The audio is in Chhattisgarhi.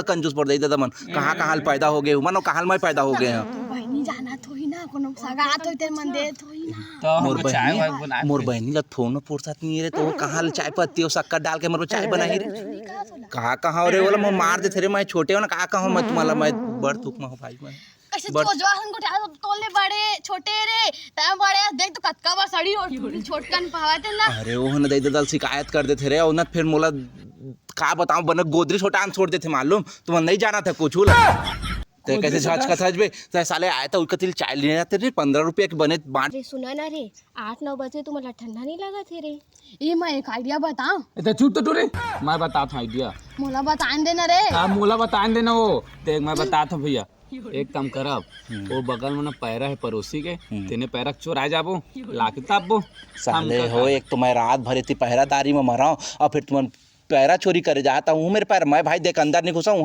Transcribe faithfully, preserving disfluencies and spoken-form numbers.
कंजूस पोर दे ददा मन, कहाँ कहाँ ले पैदा हो गे हो मन, कहाँ ले मैं पैदा हो गे हँव। बहिनी जानत होही ना, कोनो सगात होही तेन मन देत होही ना। तो मोर हमको चाय बहिनी, वाय बना मोर के। बहिनी ला फोन में फुर्सत नहीं रे, तो वो कहाँ ले चाय पत्ती अउ शक्कर डाल के मोर चाय बनाही रे। कहाँ कहाँ रे, ओला मैं मार देथे रे, मैं छोटे हँव ना, कहाँ कहाँ मैं तुम्हारा, मैं बड़ दुख में हँव भाई मैं। कैसे बड़- चोजवा हन गोठिया, तोले बड़े छोटे रे, तैं बड़े, देख तो कतका बड़ सड़ी अउ छोटकन पहावत हे ना। अरे वो ना दई ददा ल शिकायत कर देथे रे, अउ ना फिर मोला का बतावँ, बने गोदरी छोटा छोड़ देथे मालूम, तुमन नहीं जानत हव कुछू ला। ते कैसे झचकत हस बे? ते साले आए त उनका तिल चाय लेने आते रे, पंद्रह रुपया के बने बांट। अरे सुना ना रे, आठ नौ बजे तुमन ला ठंडा नहीं लगत हे रे? ए, मैं एक idea बताऊं? ए, ते चुप तो टूरी, मैं बतात हँव idea। मोला बतान देना रे। हाँ, मोला बतान देना वो। देख, मैं बतात हँव भैया, एक काम करब, हम्म। वो बगल में ना पैरा हे पड़ोसी के, हम्म। तेने पैरा के चोराय जाबो, लाके तापबो। साले हम का हो, एक तो मैं रात भर एती पहरादारी में मरँव, अउ फिर तुमन पैरा चोरी करे जात हव, वो मेर पैरा, मैं भाई देख अंदर नहीं घुसँव, वहाँ